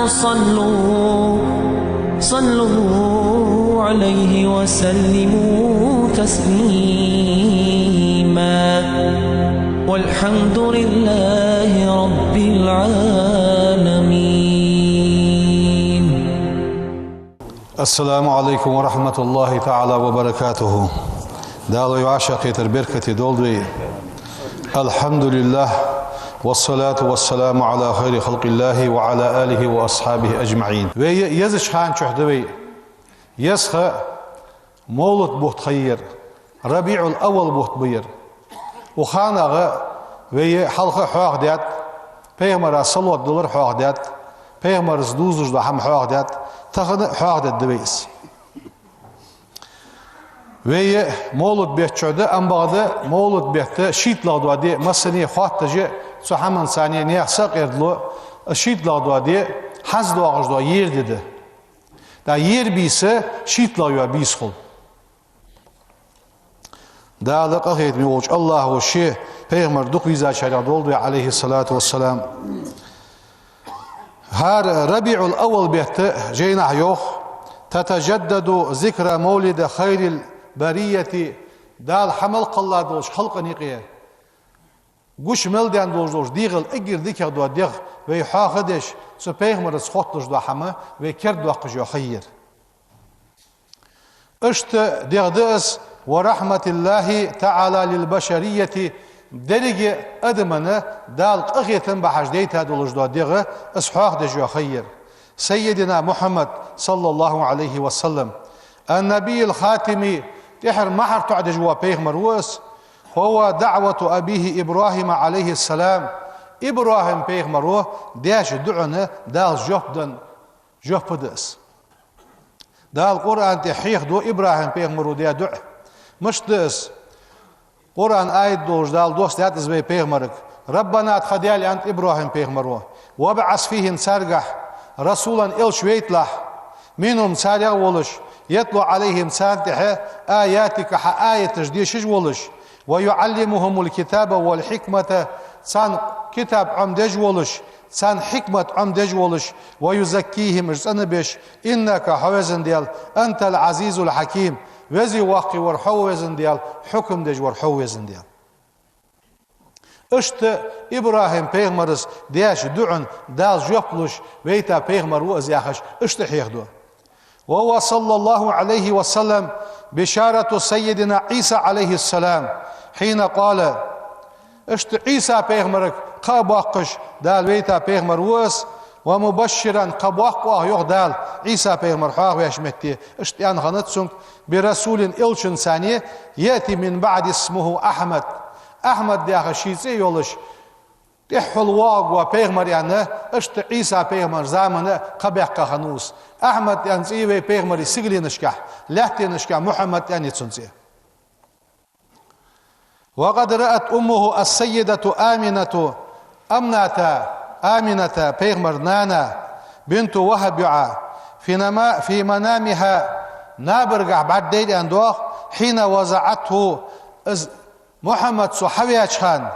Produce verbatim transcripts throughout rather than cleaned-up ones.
صلوا، صلوا عليه وسلموا تسليما. والحمد لله رب العالمين. السلام عليكم ورحمة الله تعالى وبركاته. Дала вай вӀашагӀкхетар беркате долда вай. الحمد لله، والصلاة والسلام على خير خلق الله وعلى آله وأصحابه أجمعين. Вай езача хана чухь да вай. Есха мовлат бутт ха яр, РабиӀул-аввал бутт ба яр. Укх ханагӀа вай хьалха хьоахадаьд, пайхамара салот далар хьоахадаьд, пайхамарца дувзаш дола хӀама хьоахадаьд, тахан а хьоахадергда вай из. Вай мовлат бетта чу да, ам бакъда мовлат бетта шийтталагӀа дола ди, массане хотташ а, цу хӀаманца наьха са а къердало, шийтталагӀа дола ди, хьаздоагӀаш дола ер ди да. ТӀаккха ер бийса шийтталагӀа йола бийса хул. Дала къахетаме волча АллахӀа ший пайхамар дукха везачарех долда вай, عليه الصلاة والسلام. ХӀара РабиӀул-аввал бетта жайнашка йоах: تتجدد ذكرى مولد خير البرية. Дала хьа мел кхелла долча халкъа юкъе гуш мел даьнна долаш долча дегӀал эггара дикагӀа дола дегӀ вай хьоахадеш, цу пайхамарца хотталуш дола хӀама вай кердадоаккхаш йола ха яр. Иштта дегӀ да из: ورحمة الله تعالى للبشرية, деррига адамашта Дала къахетам бахьаш дайта долаш дола дегӀ, из хьоахадеш йола ха яр. سيدنا محمد صلى الله عليه وسلم, النبي الخاتم, тӀеххьара мухӀар тоӀадеш вола пайхамар ва из. هو دعوة أبيه إبراهيم عليه السلام, ИбрахӀим пайхамара даьча дуӀанна Дала жоп денна жоп да из. Дала Къуръан тӀа хьехаду ИбрахӀим пайхамара даь дуӀа. Мишта да из? Къуръан аят долаш Дала доссадаьд из вай пайхамарга. ربنا, тха Даьла, аьннад ИбрахӀим пайхамара, وابعث فيهم, царгахьа, رسولا, элча вайталахь, منهم, царех волаш, يتلو عليهم, царна тӀехьа, آياتك, хьа аяташ дешаш волаш, ويعلمهم الكتاب والحكمة, царна китаб Ӏомадеш волаш, царна хьикмат Ӏомадеш волаш, ويزكيهم, уж цӀенабеш, إنك, хьо, везан Даьла, أنت العزيز الحكيم, веза воккха вар хьо ва, везан Даьла, хьукам деш вар хьо ва, везан Даьла. Иштта ИбрахӀим пайхамарца даьча дуӀанна Дала жоп луш вайта пайхамар ва из яхаш, иштта хьехаду. وهو صلى الله عليه وسلم بشارة سيدنا عيسى عليه السلام حين قال, иштта Ӏийса пайхамарга кхаъ боаккхаш Дала вайта пайхамар ва из, ومبشرا, кхаъ боаккх оаха, йоах Дала, Ӏийса пайхамар хьоахаваьча метте, иштта аьнна хиннад цунга, برسول, элчанца, يأتي من بعدي اسمه أحمد. Ахьмад яха ший цӀи йолаш, тӀехьа воагӀаргва пайхамар аьнна, иштта Ӏийса пайхамара замана кхаъ баьккха хиннав из. Ахьмад аьнна цӀи я вай пайхамара сигаленашка, лаьттанашка Мухьаммад аьнна я цун цӀи. وقد رأت أمه السيدة آمنة, Амината, Амината, пайхамара нана, بنت وهب, йоӀ, في نما-, في منامها, набаргахьа бӀаргадайра аьнна доагӀа, حين وضعته, из Мухьаммад цо хьаваьча хана,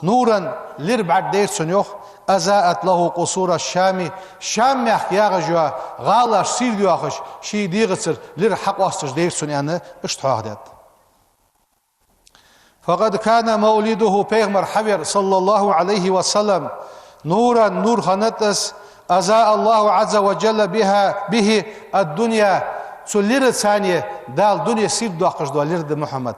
نورا, лир бӀаргадайра цунна, йоах, أضاءت له قصور الشام, Шам мехка ягӀаш йола гӀалаш сийрдайоахаш, ший дегӀацара лир хьакъоасташ дайра цунна аьнна, иштта хьоахадаьд. فقد كان مولده, пайхамар хьавар, صلى الله عليه وسلم, نورا, нур хиннад из, أضاء الله عز وجل بها, به الدنيا, цу лираца Дала дуне сийрдадоаккхаш дола лир да Мухьаммад.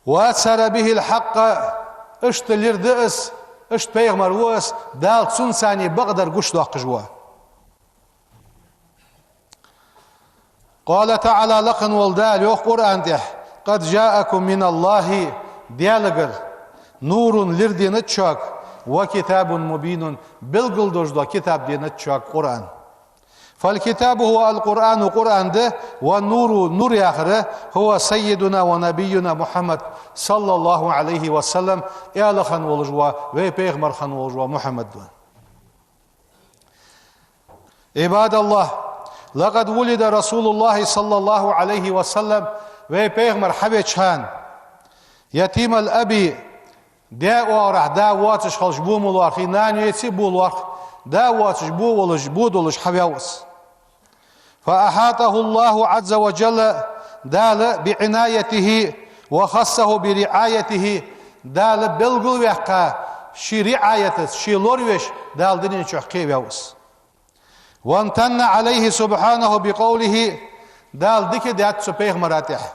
وأبصر به الحق, иштта лир да из, иштта пайхамар ва из, Дала цунца бакъдар гучадоаккхаш вола. قال تعالى, лакха вола Дала йоах Къуръан тӀа: قد جاءكم من الله, Даьлагара, نور, лир денад шуга, وكتاب مبين, белгалдеш дола китаб денад шуга, Къуръан. فالكتاب هو القرآن, Къуръан да, والنور, нур яхар, هو سيدنا ونبينا محمد صلى الله عليه وسلم, Ӏалам хинна волаш вола, вай пайхамар хинна волаш вола Мухьаммад ва. عباد الله، لقد ولد رسول الله صلى الله عليه وسلم, вай пайхамар хьавеча хана, يتيم الأب, Даь оагӀорахьа да воацаш хилча бо ма лоархӀий, нана веце а бо лоархӀ, да воацаш бо волаш, бо долаш хьаваьв из. فأحاطه الله عز وجل, Дала, بعنايته وخصه برعايته, Дала белгалваьккха ший риӀаятаца, ший лоравеш, Дала дунен чу кхеваьв из. وامتن عليه سبحانه بقوله, Дала дика даьд цу пайхамара тӀехьа.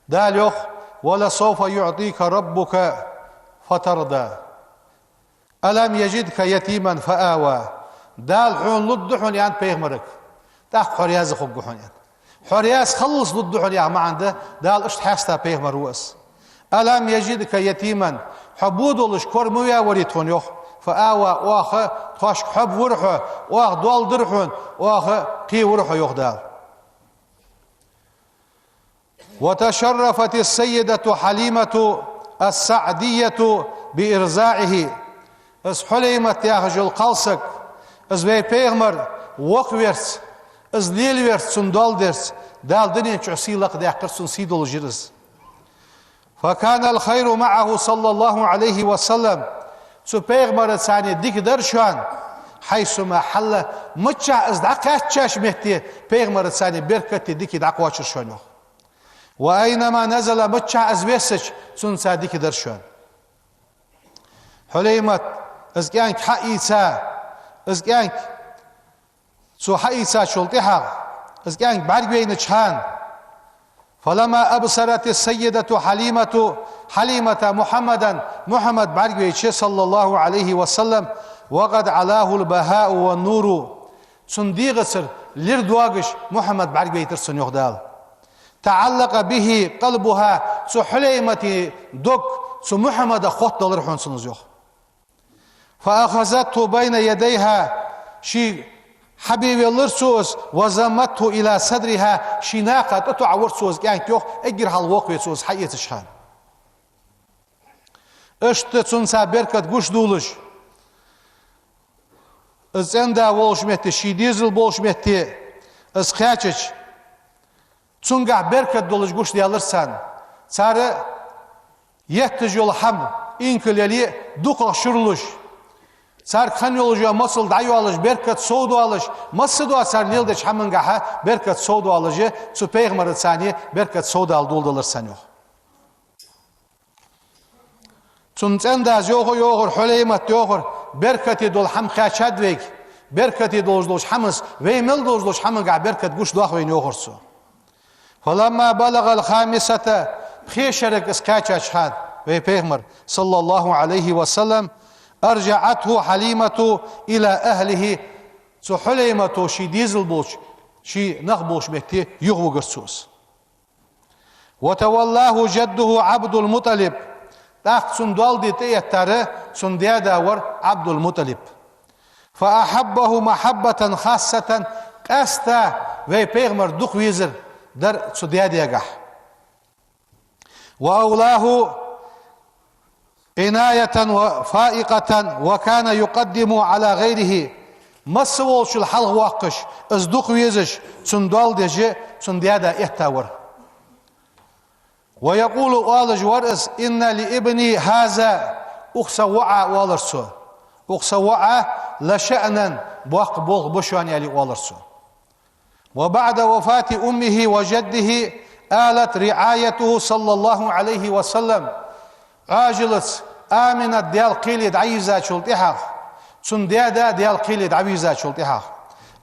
Дала йоах: ولسوف يعطيك ربك فترضى ألم يجدك يتيما فآوى. Дала хьона лургда хьона, аьннад пайхамарга, тӀаккха хьо раьза хургва хьона, аьннад. Хьо раьза хилалца лургда хьона яха маӀан да, Дала иштта хьаьста пайхамар ва из. ألم يجدك يتيما, хьо бо долаш кора ма ваь варий тхона, йоах, فآوى, оаха тхоашка хьоб вир хьо, оаха доал дир хьона, оаха кхевир хьо, йоах Дала. وتشرفت السيدة حليمة السعدية بإرضاعه. Из Хьулаймат яхаш йола кхалсаг, из вай пайхамар вокхаверца, из лелаверца, цунна доал дерца, Дала дунен чу сий лакхдаьккхар, цунна сий долаш яр из. فكان الخير معه صلى الله عليه وسلم. Цу пайхамарацани дика дар шоана, حيثما حل, миччахьа из дӀакхаьчача метте пайхамарацани беркати дикеи дӀакхоачар шоана, йоах. وأينما نزل, миччахьа из вессача, цунца дика дар шоана. Хьулаймат, из кӀаьнк хьаийца, из кӀаьнк цо хьаийцачул тӀехьагӀа, из кӀаьнк бӀаргавайнача хана, فلما أبصرت السيدة حليمة, Хьалимата, محمدا, Мухьаммад бӀаргавайча, صلى الله عليه وسلم, وقد علاه البهاء والنور, цун дегӀацара лир доагаш Мухьаммад бӀаргавайтар цунна, йоах Дала. تعلق به قلبها, цу Хьулаймата дог цу Мухьаммадах хоттадалар хьона цунна из, йоах. فأخذته بين يديها, ший хьабе веллар цо из, وضمته إلى صدرها, ший накха тӀатоӀавир цо из кӀаьнк, йоах, эггара хьалха вокхаве цо из хьаэцача хана. Иштта цунца беркат гуш долаш, из цӀен-да волча метте, ший дезал болча метте из кхаьчача, цунгахьа беркат долаш гуш даьлар царна. Цар етташ йола хӀама, инкал яле а, дукхагӀа шура луш, царга хинна йола мосал дӀайоалаш, беркат совдоалаш, массадола цар леладеча хӀамангахьа беркат совдоалаш, цу пайхамарацани беркат совдала доладелар царна, йоах. Цун цӀен-дас йоах, йоахар, Хьулаймат йоахар: беркате дола хӀама кхаьчад вайга, беркате долаш долча хӀамаца, вай мел долаш долча хӀамангахьа беркат гуш доах вайна, йоахар цо. فلما بلغ الخامسة, пхе шерага из кхаьчача хана, вай пайхамар, صلى الله عليه وسلم, أرجعته حليمة إلى أهله, цу Хьулаймата ший дезал болча, ший нах болча метте юхавигар цо из. وتولاه جده عبد المطلب. ТӀаккха цунна доал де тӀаэттар цун даь-да вар Ӏабдул-МутӀалиб. فأحبه محبة خاصة, къаьстта вай пайхамар дукха везар дар цу даь-дегахьа. وأولاه عناية فائقة وكان يقدمه على غيره. Масса волчул хьалхавоаккхаш, из дукха везаш, цунна доал деш, цун даь-да этта вар. ويقول, оалаш вар из: إن لابني هذا, укх са воӀа, оалар цо, укх са воӀа, لشأنا, боккха болх ба шоана, аьле, оалар цо. وبعد وفاة أمه وجده آلت رعايته صلى الله عليه وسلم. Ӏоажалца Аминат Даьла кхеле дӀавийрзачул тӀехьагӀа, цун даь-да Даьла кхеле дӀавийрзачул тӀехьагӀа,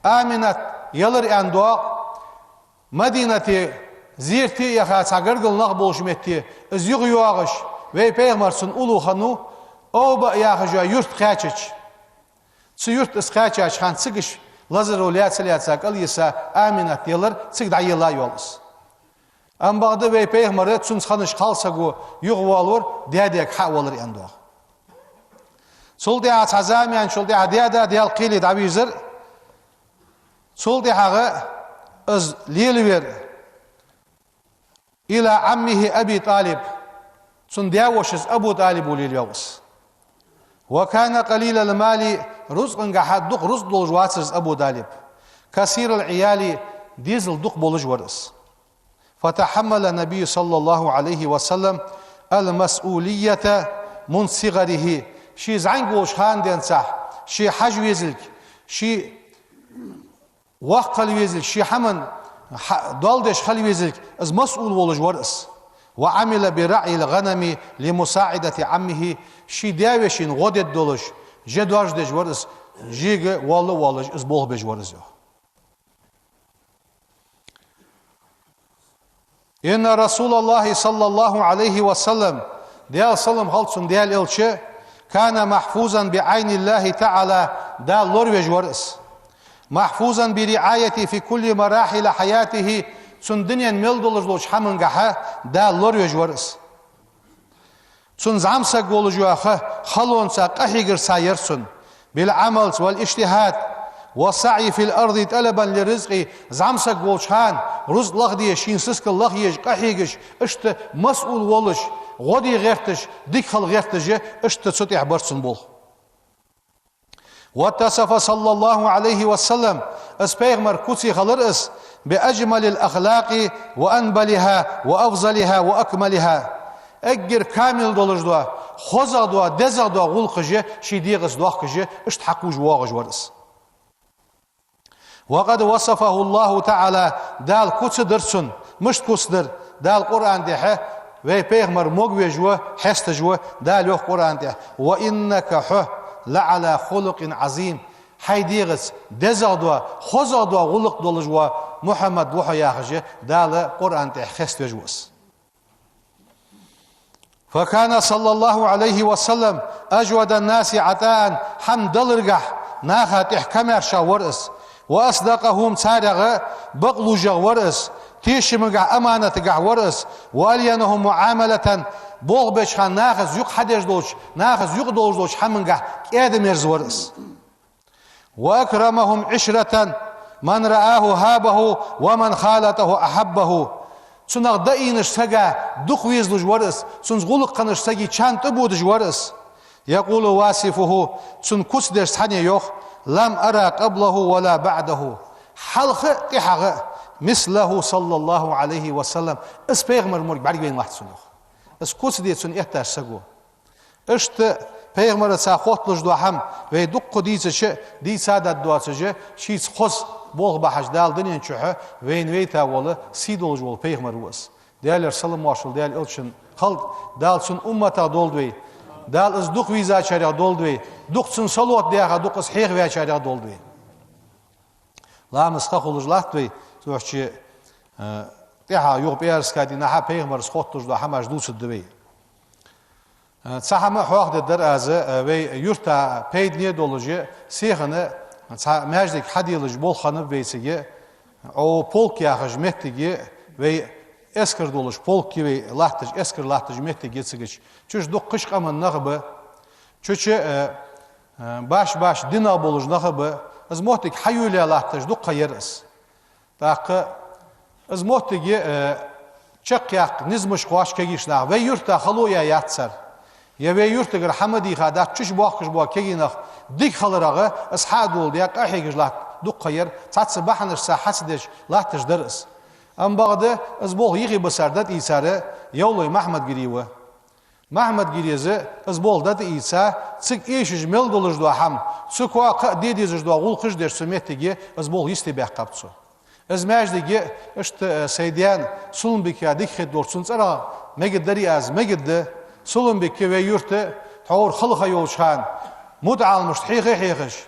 Аминат ялар аьнна доагӀа, Мадинате зерате а яха, цхьа гаргара нах болча метте из юхайоагӀаш, вай пайхамар цунна уллув хиннав, Овба яхаш йола юрта кхаьчача, цу юрта из кхаьчача хана, цигаш лазаро лаьца-лаьца кӀалйиса Аминат ялар, цига дӀаелла йоал из. Амма бакъда вай пайхамар цунца хиннача кхалсаго юхавоалавар, даь-дега хьа а валар аьнна доагӀа. Цул тӀехьагӀа цхьа зама яьнначул тӀехьагӀа даь-да Даьла кхеле дӀавийрзар, цул тӀехьагӀа из лелавер إلى عمه أبي طالب, цун даь-вошас Абу ТӀалибо лелаваьв из. وكان قليل المال, рузкъангахьа дукха рузкъа долаш вацар из Абу ТӀалиб, كثير العيال, дезал дукха болаш вар из. فتحمل النبي صلى الله عليه وسلم المسؤولية منذ صغره. Ше зӀамига волча хана денз, ше хьажа везалга, ше воккха хила везалга, ше хӀаман хьа-, доал деш хила везалга, из масъул волаш вар из. وعمل برعي الغنم لمساعدة عمه. Ший даь-вешийна гӀо дергдолаш, жа доаржадеш вар из, жега воалла а воаллаш, из болх беш вар из, йоах. إن رسول الله صلى الله عليه وسلم, Даьла салам хилда цунна, Даьла Элча, كان محفوظا بعين الله تعالى, Дала лоравеш вар из. محفوظا برعايته في كل مراحل حياته, цун дунен мел долаш долча хӀамангахьа Дала лоравеш вар из. Цун зӀамсаг волаш йола ха халонца, къахьегарца яр цун. بالعمل والاجتهاد والسعي في الأرض طلبا للرزق. ЗӀамсаг волча хана рузкъ лахде, шийна сискал лахъеш, къахьегаш, иштта масъул волаш, гӀо де гӀерташ, дика хила гӀерташ, иштта цу тӀа бар цун болх. واتصف صلى الله عليه وسلم, из пайхамар куц хилар из, بأجمل الأخلاق وأنبلها وأفضلها وأكملها. Эггара камил долаш дола, хозагӀа дола, дезагӀа дола гӀулакхаш ший дегӀаца доахкаш, иштта хьакхувш воагӀаш вар из. وقد وصفه الله تعالى, Дала куц даьд цунна. Мишта куц даьд? Дала Къуръан тӀа вай пайхамар могавеш ва, хьесташ ва, Дала йоах Къуръан тӀа: وإنك, хьо, لعلى خلق عظيم. Хьай дегӀаца дезагӀа дола, хозагӀа дола гӀулакх долаш ва, Мухьаммад, ва хьо, яхаш, Дала Къуръан тӀа хеставеш ва из. فكان صلى الله عليه وسلم أجود الناس عطاء, хӀама даларгахьа наха тӀех камаьрша вар из. وأصدقهم, царех бакълувшагӀа вар из, тешамагахьа, аманатагахьа вар из. وألينهم معاملة, болх беча хана нахаца юкъе хьадеш долча, нахаца юкъе долаш долча хӀамангахьа кӀаьда-мерза вар из. وأكرمهم عشرة، من رآه هابه ومن خالطه أحبه. Цунах даийнаш сага дукха везалуш вар из, цунца гӀулакх хиннаш сага чан тӀабодаш вар из. يقول واصفه, цун куц деш цхьанне йоах: لم أر قبله ولا بعده. Хьалха а, тӀехьагӀа а مثله صلى الله عليه وسلم, из пайхамар морг бӀаргавайна латт сона, йоах. Из куц де цун эттача саго. Иштта пайхамарца хотталуш дола хӀама вай дукха дийцача а, дийца а даьд доацаш а, шийца хоза болх бахьаш Дала дунен чухьа вайна вайта вола, сий долаш вола пайхамар ва из. Даьлера салам-моаршал Даьла Элчанна хилда, Дала цун умматах долда вай, Дала из дукха везачарех долда вай, дукха цунна салот даьха, дукха из хьехаваьчарех долда вай. Ламаз ха хулаш латт вай, цу чу, э, тӀехьа юха пӀаьраска дийнахьа пайхамарца хотталуш дола хӀамаш дувцаргда вай. Э, цхьа хӀама хьоахадергдар аз, э, вай юрта пайдане долаш, сихана цхьа маьждиг хьаделаш болх хиннаб вайцига, о, полк яхаш моттиг я, вай эскар долаш полк я вай латташ, эскар латташ моттиг я цигача. Чу дукха кхыча къаман нах ба, чу, э, э, баш-баш динах болаш нах ба, из моттиг хьайолаяь латташ дукха ха яр из. ТӀаккха из моттиг, э, чакхъяккха низамаш кхоач кагийча наха. Вай юрта хало яь яц цар. Е вай юртагара хӀама дийха дац, чу боахкаш бола кагий нах дика хиларах, из хьа а доладаь, къахьегаш латт дукха ха яр, цхьацца бахьанашца хьа ца деш латташ дар из. Амма бакъда из болх юхебисар, дӀатӀаийцар Евлой Махьмад-Гири ва. Махьмад-Гирес из болх дӀатӀаийца, цига эшаш мел долаш дола хӀама, цу коа кхы а де дезаш дола гӀулакхаш деш цу моттиге из болх йисте баьккхаб цо. Из маьждиг а иштта, э, сай даьна Сулумбика дика хетар цун цӀерагӀа мегаргдарий аз, мегаргда. Сулумбик вай юрта тхьовра хала ха йолча хана мутаӀаламашта хьеха а хьехаш,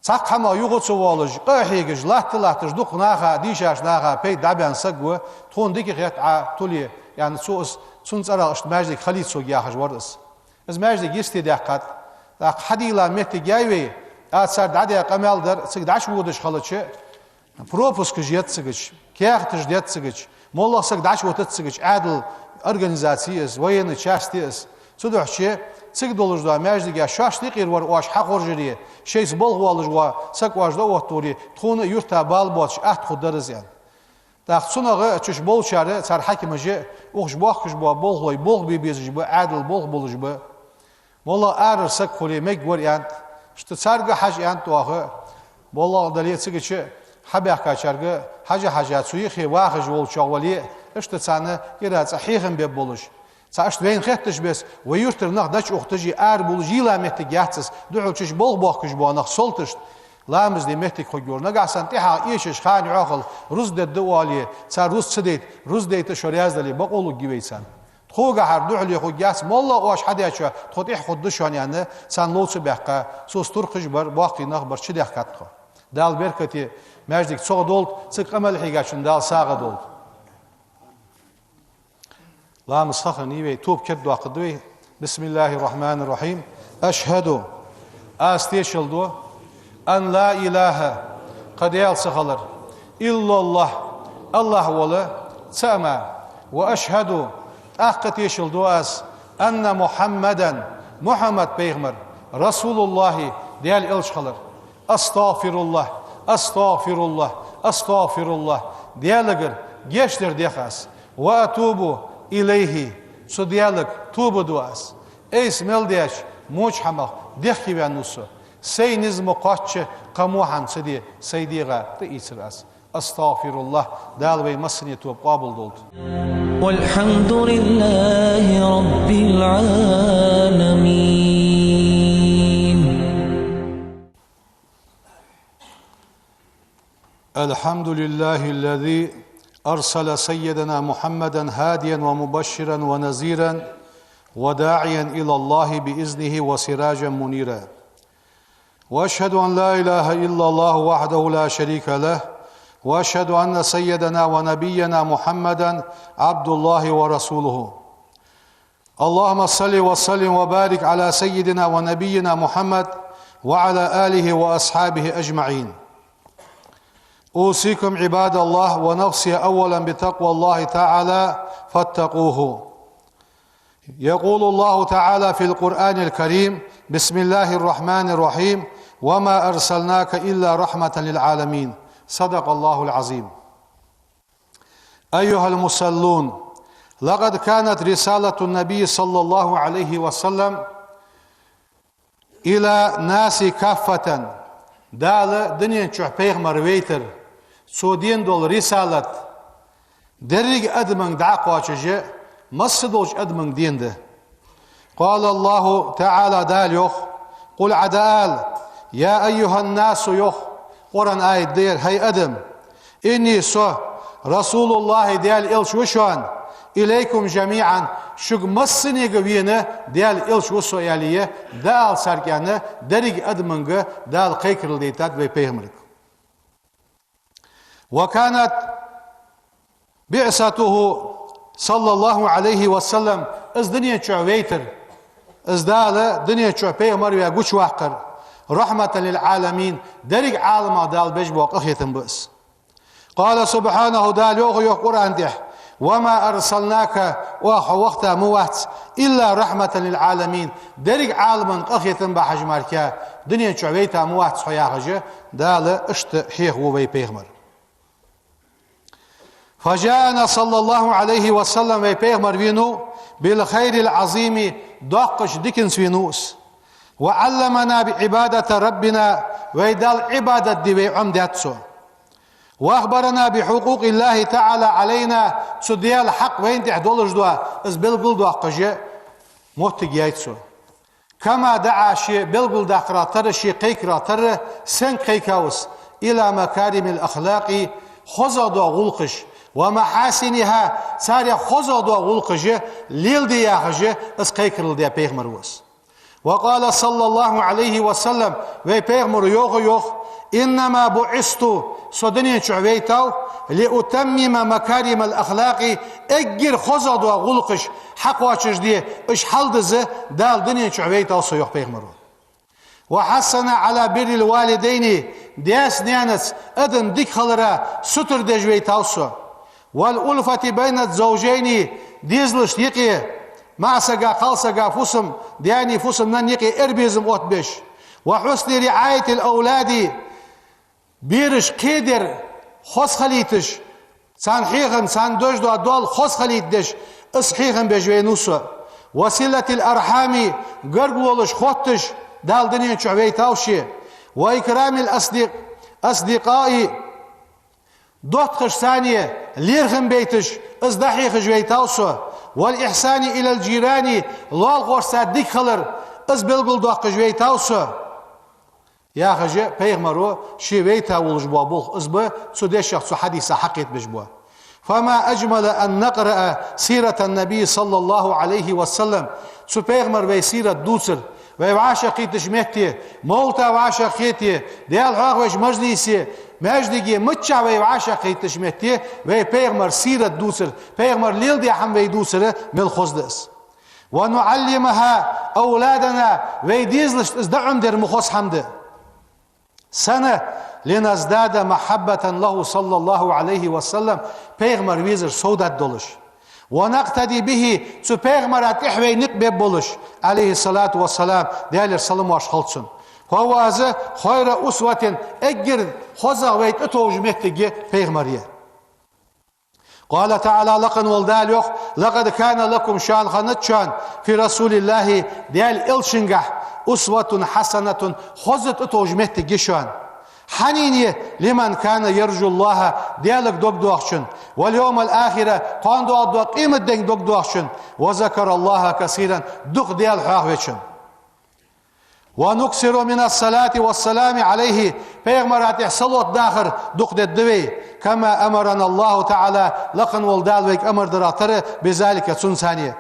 цхьаккха хӀамах юха ца воалаш, къа а хьегаш, латта а латташ, дукха наха, дийшача наха пайда дӀабаьнна саг ва, тхона дика хет Ӏа туле, аьнна, цо из, цун цӀерагӀа иштта маьждиг хилийта сога, яхаш вар из. Из маьждиг йисте даьккхад. ТӀаккха хьадийла моттиг яй вай, аз царга дӀадаь къамаьл дар, цига дӀачуводаш хилча, пропускаш еза цигача, каьхаташ деза цигача, моллагӀа саг дӀачувутац цигача, Ӏаьдала организаци я из, военный часть я из. Цудухьа цига долаш дола маьждиг шоашта юкъера вар оаш хьахоржаре, шоайца болх боалаш вола саг оаш дӀаоттаре, тхона а юрта бала боацаш атта хургдар из, аьнна. ТӀаккха цунах чу болчар, цар хьакимаш а, укхаза боахкаш бола болхлой болх бе безаш ба, Ӏаьдала болх болаш ба. МоллагӀа арара саг хуле мегаргвар, аьннад. Иштта царга хьажа, аьннад оаха. МоллагӀа дале а цигача хьабаьхкачарга хьажа-хьажа, цу юхе вахаш волчоа вале а, иштта царна кӀира цкъа хьехам бергболаш. Цхьа иштта вайна хетташ беса, вай юртара нах дӀачуухаш, арабувлаш йийла моттиг яц из, духьал чуш болх боахкаш бола нах, салташта ламаз де моттиг хургйолаш. Нагахьа санна тӀехьагӀа эшаш ханехьа хила, рузкъ дергда оале, цар рузкъ ца дайта, рузкъ дайта шо раьза дале, бокъо лургья вай царна. Тхогахьара духьале хургьяц, моллагӀа оаш хьадечоа тхо тӀехьа хургда шоана аьнна, царна лов ца баьккха, цо туркхаш бар, боккхий нах бар, чудехкад тхо. Дала беркате маьждиг цогӀа долда, цига къамаьл хьийгачунна Дала сагӀа долда. Ламаз хиннай вай, тоба кердадоаккхаргда вай. بسم الله الرحمن الرحيم. أشهد, аз тешал ду, أن لا إله, кхы Даьла ца хилар, إلا الله, АллахӀ вола цаӀ мара. وأشهد, тӀаккха тешал ду аз, أن محمدا, Мухьаммад пайхамар, رسول الله, Даьла элча хилар. أستغفر الله، أستغفر الله، أستغفر الله. Даьлагара гешт дар дех аз. وأتوب إليه. Цу Даьлага тоба ду аз. Айса мел деча воча хӀамах дехкеваьнна ва со. Сай низ ма кхоачча, кхы во хӀама ца де сай дегӀа тӀаийцар аз. أستغفر الله. Дала вай массане тоба къоабал долда. والحمد لله رب العالمين. الحمد لله الذي أرسل سيدنا محمدا هاديا ومبشرا ونذيرا وداعيا إلى الله بإذنه وسراجا منيرا. وأشهد أن لا إله إلا الله وحده لا شريك له، وأشهد أن سيدنا ونبينا محمدا عبد الله ورسوله. اللهم صل وسلم وبارك على سيدنا ونبينا محمد وعلى آله وأصحابه أجمعين. أوصيكم عباد الله ونفسي أولا بتقوى الله تعالى فاتقوه. يقول الله تعالى في القرآن الكريم: بسم الله الرحمن الرحيم: وما أرسلناك إلا رحمة للعالمين. صدق الله العظيم. أيها المصلون، لقد كانت رسالة النبي صلى الله عليه وسلم إلى الناس كافة. Дала дунен чу пайхамар вайтар, цо дена дола рисалат деррига адаманга дӀакхоачаш, массадолча адаманга дена да. قال الله تعالى, Дала йоах: قل, Ӏа дӀаала, يا أيها الناس, йоах Къуръан аят да ер, хӀай адам, إني, со, رسول الله, Даьла элча ва шоана, إليكم جميعا, шуга массанега вена Даьла элча ва со, аьле, дӀаала царга аьнна, деррига адаманга Дала кхайкарал дайтад вай пайхамарга. وكانت بعثته صلى الله عليه وسلم, из дунен чу вайтар, из Дала дунен чу пайхамар ваь гучаваккхар, رحمة للعالمين, деррига Ӏаламах Дала беш бола къахетам ба из. قال سبحانه, Дала йоах, йоах Къуръан тӀа: وما أرسلناك, оаха хьо вахийта ма вац, إلا رحمة للعالمين, деррига Ӏаламан къахетам бахьаш мара, дунен чу вайта ма вац хьо, яхаш, Дала иштта хьоахаву вай пайхамар. فجاءنا صلى الله عليه وسلم, вай пайхамар венав, بالخير العظيم, доккхача диканца венав из. وعلمنا بعبادة ربنا, вай Далла Ӏибадат де вай Ӏомадаьд цо. وأخبرنا بحقوق الله تعالى علينا, цу Даьла хьакъ вайна тӀа долаш дола, из белгалдоаккхаш, моттиг яьй цо. كما دعا, ше белгалдаккхара тара, ше кхайкара тара, сенга кхайкав из, إلى مكارم الأخلاق, хозагӀа дола гӀулакхаш, ومحاسنها, царех хозагӀа дола гӀулакхаш леладе яхаш, из кхайкарал даь пайхамар ва из. وقال صلى الله عليه وسلم, вай пайхамара йоах, йоах: إنما بعثت, со дунен чу вайтав, لأتمم مكارم الأخلاق, эггара хозагӀа дола гӀулакхаш хьакхоачашде, уж хьалдиза Дала дунен чу вайтав со, йоах пайхамара. وحثنا على بر الوالدين, даьца-наьнаца адам дика хилара сутара деш вайтав со. والألفة بين الزوجين, дезалашта юкъе, маӀа сага, кхалсага, фусам-даьна, фусам-нанна юкъе эрбезам оттабеш. وحسن رعاية الأولاد, бераш кхедер хоза хилийташ, царна хьехам, царна деш дола доал хоза хилийтадеш, из хьехам беш вайнав со. وصلة الأرحام, гаргалонаш хотташ, Дала дунен чу вайтав ше. وإكرام الأصدق-, الأصدقاء, доттагӀашца лерхӀам байташ, из дӀахьехаш вайтав со. والإحسان إلى الجيران, лоалахошца дика хилар, из белгалдоаккхаш вайтав со, яхаш, пайхамаро ше вайта волаш бола болх из ба цу дешах, цу хьадисах хьакхетабеш бола. فما أجمل أن نقرأ سيرة النبي صلى الله عليه وسلم. Цу пайхамара вай сират дувцар, вай вӀашагӀкхийтача метте, мовлата вӀашагӀкхете, Даьла хьоахавеш мажлисе, маьждиге, миччахьа вай вӀашагӀкхийтача метте, вай пайхамара сират дувцар, пайхамара леладаь хӀама вай дувцар мел хоза да из. ونعلمها أولادنا, вай дезалашта из дӀаӀомадар ма хоза хӀама да. Сенна? لنزداد محبة له صلى الله عليه وسلم, пайхамар везар совдаргдолаш. ونقتدي به, цу пайхамара тӀехьа вай никъ бергболаш, عليه الصلاة والسلام, Даьлера салам-моаршал хилда цунна. فهو, из, خير أسوة, эггара хозагӀа вай тӀатовжа моттиг пайхамар я. قال تعالى, лакха вола Дала йоах: لقد كان لكم, шоана хиннад шоана, في رسول الله, Даьла элчангахь, أسوة حسنة, хоза тӀатовжа моттиг я шоана. Хьанна я? لمن كان يرجو الله, Даьлага дог доахачунна, واليوم الآخر, кхоана доагӀаргдола къематденга дог доахачунна, وذكر الله كثيرا, дукха Даьла хьоахавечунна. ونكثر من الصلاة والسلام عليه, пайхамара тӀехьа салот дахар дукха дергда вай, كما أمرنا الله تعالى, лакха вола Дала вайга амар дарах тара, بذلك, цунцара.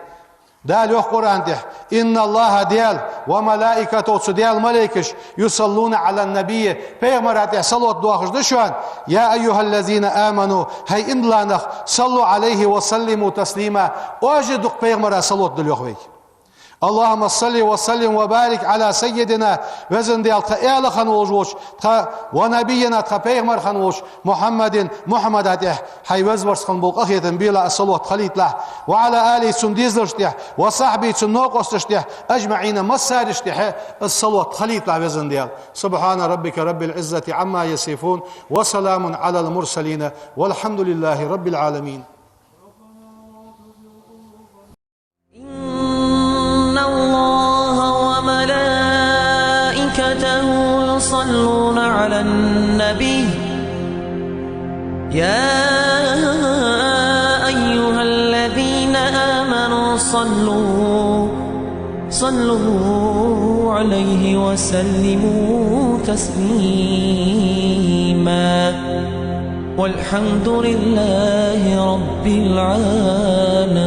Дала йоах Къуръана тӀа: إن الله, Даьла, وملائكته, цу Даьла малейкаш, يصلون على النبي, пайхамара тӀехьа салот доахаш да шоана. يا أيها الذين آمنوا, хӀай иман дилла нах, صلوا عليه وسلموا تسليما, оаш дукха пайхамара салот дила, йоах вайга. اللهم صل وسلم وبارك على سيدنا, Веза Даьла, тха аьла хинна волаш волча, тха, ونبينا, тха пайхамар хинна волча, محمد, Мухьаммада тӀехьа, хӀай Веза-Воккха волча, къахетам бе, салот хилийталахь, وعلى آله, цун дезалашта тӀехьа, وصحبه, цун новкъосташта тӀехьа, أجمعين, массарашта тӀехьа, из салот хилийталахь, Веза Даьла. سبحان ربك رب العزة عما يصفون وسلام على المرسلين والحمد لله رب العالمين. إن الله وملائكته يصلون على النبي، يا أيها الذين آمنوا صلوا، صلوا عليه وسلموا تسليما. والحمد لله رب العالمين.